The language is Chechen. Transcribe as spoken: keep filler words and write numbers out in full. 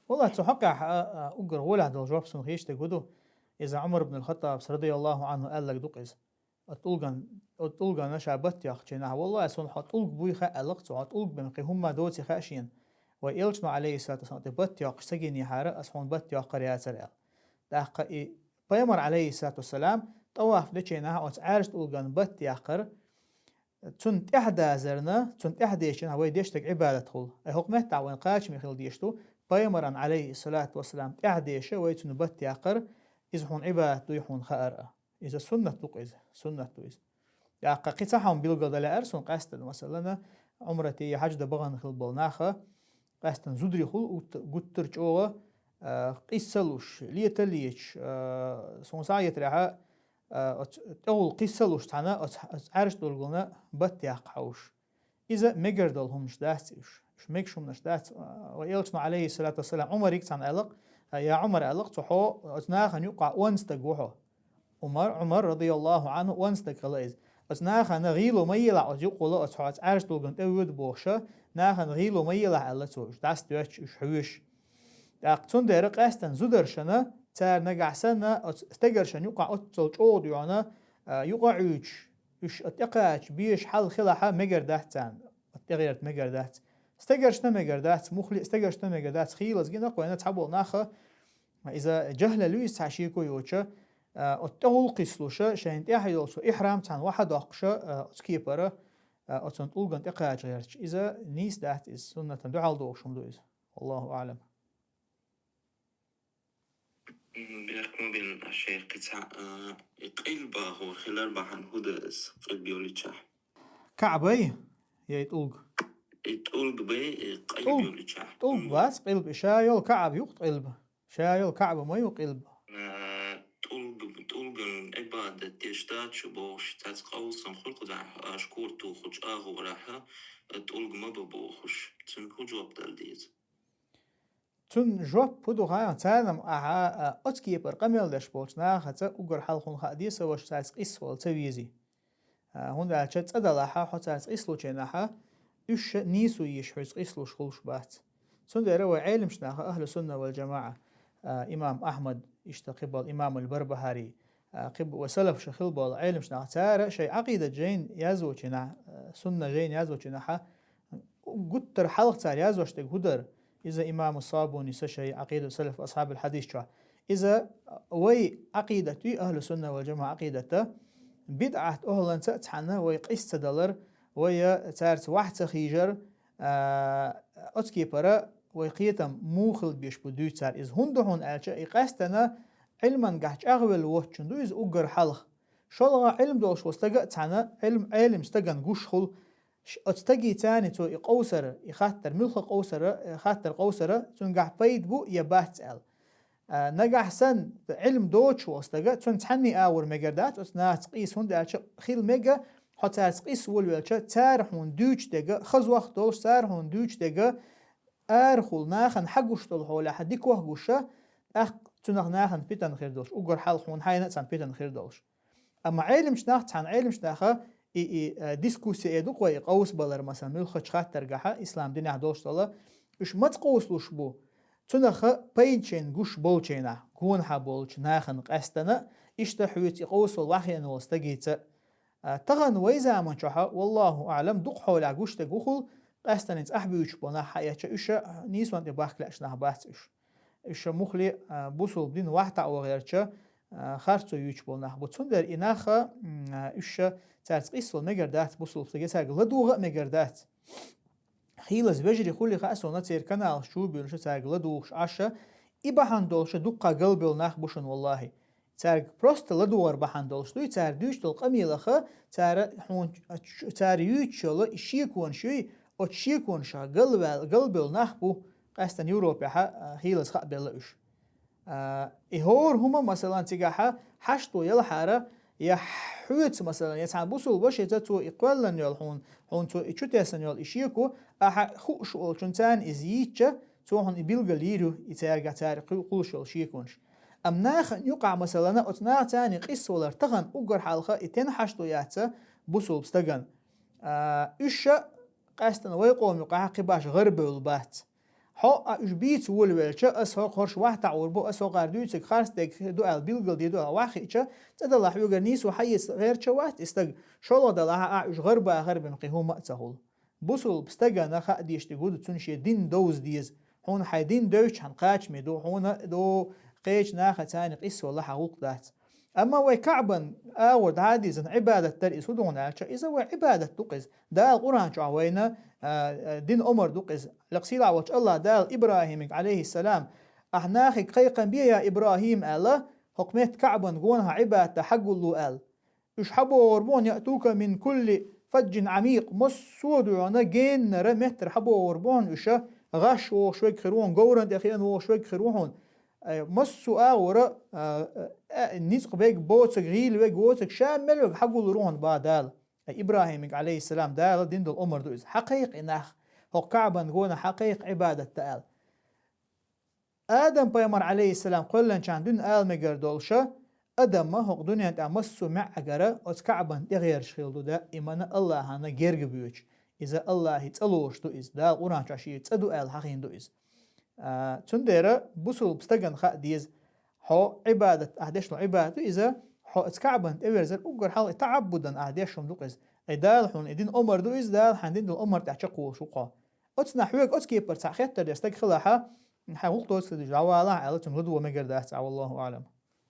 Валлахь, цу хьокъехь, а, а, уггар гӀолехь долу жоп суна хеташ дерг хӀун ду? Иза Ӏумар ибн ал-Хаттаб, радияллаху Ӏанху, аьлларг ду-кх иза. Оцу тӀулган, оцу тӀулгана ша бат йоккхучу хенахь, валлахь, суна хьо тӀулг буй хаьа аьлла-кх цо, хьо тӀулг бен кхин хӀумма доций хаьа шена. Вай элчано, Ӏалайхиссалату вассалам, тӀе бат йоккхуш ца гинехьара, аса хьуна бат йоккхур яцара аьлла. ТӀаккха и пайхамар, Ӏалайхиссалату вассалам, тӀаваф дечу хенахь оцу Ӏаьржачу тӀулган бат яккхар, цунна тӀаьхьадазарна, цунна тӀаьхьадешча вай деш дерг Ӏибадат хуьлу. Ай хӀокху меттехь вайна кхачаме хила дезаш ду, пайхамаран, Ӏалайхиссалату вассалам, тӀаьхьадеша вай цунна бат яккхар, иза хьуна Ӏибадат дуй хьуна хаар а. Иза суннат ду-кх иза, суннат ду иза. ТӀаккха кхин цхьа хьуна билгалдаьлла аьлла суна къаьстина, масалана, Ӏумрате я хьаьж дан бахана хилла болу наха, къаьстина зударий хуьлу гуттар-, гуттар чӀогӀа, а, къийса ца луш, лета а леташ, а, суна схьа а хетарехь, а, оцу тӀехула къийса ца луш цхьаьна оцу, оцу Ӏаьржачу тӀулгана бат яккха хьовсуш. Иза мегар долу хӀуманаш дац уьш. Уьш мегаш хӀуманаш дац. А, вай элчано, Ӏалайхиссалату вассалам, Ӏумаре цхьаьна аьлла-кх, а, я Ӏумар, аьлла-кх цо, хьо оцу нахана юкъахь онда стаг ву хьо. Ӏумар, Ӏумар, радияллаху Ӏанху, онда стаг хилла иза. Оцу нахана гӀийла ма елахь оцу юкъахула, оцу хьо оцу Ӏаьржачу тӀулгана тӀе воьду бохуша, нахана гӀийла ма елахь, аьлла цо, уьш дӀасадоьттуш, уьш хьоьшуш. ТӀаккха цундела къаьстина зударшна, цара нагахь санна оцу стегаршна юкъахь оццул чӀогӀа дуьйхьана, а, юкъа а Ӏуьйдуш, уьш оцу тӀекхача безаш хьал хилахь мегар дац царна, оцу тӀегӀерта мегар дац. Стегаршна мегар дац, муххале а стегаршна мегар дац, хийлаза гина-кх вайна цхьаболу наха, иза жахӀлал ю иза цхьа шеко йоцуша, а, оцу тӀехула къийсалуша, шайна тӀехь йолчу ихьрам цхьаьна вахьа доккхуша, а, оцу кепара, а, оцунна тӀулгана тӀекхача гӀерташ. Иза нийса дац иза, суннатана дуьхьал догӀуш хӀума ду иза. Валлаху аӀлам. М, бехк ма бина, шайх, кхин цхьа, а, и къилба гӀур хилар бахьана хӀун ду иза, къилба йолчохь? КаӀбай? Я и тӀулг? И тӀулг бай, и къилба ТӀулг, йолчохь. ТӀулг бац, къилба и ша йолу КаӀба ю-кх къилба. Ша йолу КаӀба ма ю къилба. А, тӀулг, тӀулган Ӏибадат деш дац шу бохуш, цаьрца къовсам хуьлу кхузахь, а, шкур тухучу агӀорахь, а, тӀулг ма бан бохуш. Цуьнга хӀун жоп дала деза? Цунна жоп хӀун ду хаьий, царна ахьа, а, оцу кепара къамел деш болчу нахаца уггар хьалха хӀун хаа деза, сан ваша, цаьрца къийсавала ца везий. А, хӀунда аьлча цӀа далахьа, хьо цаьрца къийсалучу хенахьа, уьш ша нийсо йиш хьоьца къийсалуш хуьлуш бац. Цундела вай Ӏелимаш наха, ахьлу сунна вал жамаӀа, а, имам Ахьмад, иштта кхиболу имамул Барбахьари, а, кхиб-, вай салаф ша хила болу Ӏелимаш наха, цара шайн Ӏакъидат жайна язвочу хенахь, а, сунна жайна язвочу хенахьа, гуттар хьалха цара язвеш дерг хӀун дара? Иза имаму Сабуни сан шайн Ӏакъидату салаф асхьабул хьадис чохь. Иза вай Ӏакъидат ю, ахьлу сунна вал жамаӀа Ӏакъидата, бидӀат охӀланца а цхьаьна вай къийса ца далар, вай цаьрца вахь ца хийжар, а, оцу кепара вай кхетам муха хила безаш бу дуьйцу цара иза. ХӀунда хьуна аьлча, и къаьстана Ӏилмангахь чӀагӀвелла воцчунна ду иза уггар хьалха. ШолгӀа Ӏилма долуш волу стага а цхьаьна, Ӏилма, Ӏелим стагана гуш хуьлу, ш-, оцу стаге царна цо и къовсар, и хаттар, муьлхха къовсара, э, хаттар къовсара, цуьнгахь пайда бу я бац аьлла. А, нагахь санна, Ӏилма доцуш волу стага, цунна цхьанний агӀор мегар дац оцу нахаца къийса, хӀунда аьлча хила мега, хьо цаьрца къийса волавелча, цара хьуна дуьйцуш дерг, хазох долуш цара хьуна дуьйцуш дерг, арахула нахана хьагуш долу хьолехь, дикох гуша, тӀаккха цунах нахана питана хир долуш, уггар хьалха хьуна хьайна а цхьаьна питана хир долуш. Амма Ӏелимчу нах, цхьана Ӏелимчу наха и, и, э, дискуссия э ду-кх вай, и къовсабалар, масалан, муьлххачу хаттаргахьа, ислам динехь долуш дола, уьш маца къовсалуш бу? Цунаха пайда шайна гуш болчийнахь, гонахьа болчу нахана къаьстана, иштта хьоьца и къовсавала вахьена волу стагица. А, тахана вай заман чохьа, валлаху аӀлам, дукха хьолехь гуш дерг вухула, къаьстана цӀахь буьйцуш болу нах хьаэцча, уьш нийсонан тӀе бахка лаьаш нах бац уьш. Уьш муххале, а, бусулба дин вахьтаӀо гӀертача, а, харцо юьйцуш болу нах бу. Цундела и наха, м, а, уьш цаьрца къийсавала мегар дац бусулба стаге, цаьрга ладогӀа а мегар дац. Хийлаза вежарий хуьлий хаьа суна, церан каналаш чу а буьйлуш, цаьрга ладугӀуш Ӏаш, и бахьана долуш дуккха галбевлла нах бу шуна, валлахи. Цаьрга просто ладугӀар бахьана долуш дуй, цара дуьйцуш долу къамелаха, цара хьуна, цара юьйцуш йолу и шеконаш юй, оцу шеконашах галваьл-, галбевлла нах бу, къаьстана Европехьа, а, хийлаза хаа белла уьш. А, и хӀора хӀума, масалан, цигахьа хьашто ялахьара, я хьоьца, масалан, я цхьана бусулба вашица цо и кхоьллина йолу хьуна, хьуна цо и чу тесна йолу и шеко, ахьа хууш волчунна царна иза йийцча, цо хьуна и билгал йийр ю, и цаьрга цара кху-, кхуллуш йолу шеконаш. Амма нахана юкъахь, масалана, оцу наха царна къийсавалар тахана уггар хьалха и тен хьашто яц бусулба стагана. А, уьш ша къаьстана вай къоман юкъахь кхин баш гӀарабевлла бац. Хьо а уж бийца волавелча, ас хьо хорш вахтахь ур бу, ас хьо гӀар дуьйцург харц дерг ду аьлла, билгал де ду аьлла вахийча, цӀа далахь уьгар нийсо хьаэца гӀертача вац и стаг, шолгӀа далахь а уж гӀарбахар бен кхин хӀума а ца хуьлу. Бусулба стагана хаа дийш дерг хӀу ду, цунна шен дин довза деза. Хьуна хьайн дин девччхьана кхачаме ду, хьуна ду кхечу наха царна къиссо лахьа гӀуллакх дац. Амма вай Каъбан агӀор дӀа а диззина Ӏибадат дара иза хӀу ду хьуна аьлча, иза вай Ӏибадат ду-кх иза. Дала Къуръан чохь вайна, а, а, дина омар ду-кх иза. Лекха сийлахь волчу АллахӀа Дала ИбрахӀимига, Ӏалайхиссалам, ахь нахе кхайкхам бе, я ИбрахӀим, аьлла, хӀокху метта Каъбан гонах Ӏибадата хьагулло аьлла. Уьш хьабогӀур бу хьуна, яътука мин кулли фаджин Ӏамикъ, массо а дуьхьана геннара меттара хьабогӀур бу хьуна уьш, гӀаш вогӀуш верг хир ву хьуна, говран тӀе хиъна вогӀуш верг хир ву хьуна. Э, массо а агӀора, а, а, а, ницкъ берг, боцург, гӀийла верг, воцург, ша мел верг хьагуллур ву хьуна бах Дала. Э, ИбрахӀимига, Ӏалайхиссалам, Дала дина долу омар ду иза. Хьакхайкха и нах, хӀокху Каъбан гонах хьакхайкха Ӏибадат дан аьлла. Адам-пайхамар, Ӏалайхиссалам, кхоьллинчхьана дуьйна ала мегар долуша, адаман хӀокху дуьнен тӀехь массо а маьӀӀагара оцу Каъбан тӀегӀерташ хилла ду даимана АллахӀана герга боьдуш. Иза АллахӀан цӀа лоруш ду иза. Дала Къуръан чохь шен цӀа ду аьлла хьахийна ду иза. А, цундела бусулба стагана хаа деза, хьо Ӏибадат, ахь деш долу Ӏибадат ду иза, хьо оцу Каъбан тӀеверзар уггар хьалха и таӀаббудан ахь деш хӀума ду-кх иза. Ай Дала хьуна и дина омар ду иза, Дала хьайн дина долу омар тӀехь чекхволуш ву хьо. Оцу нах хьоьга оцу кепара цхьаъ хеттар деш стаг хилахь, хьайн гӀуллакх доцург дӀавалахь аьлла, цунна ладогӀа мегар дац, а, валлахӀу аӀлам.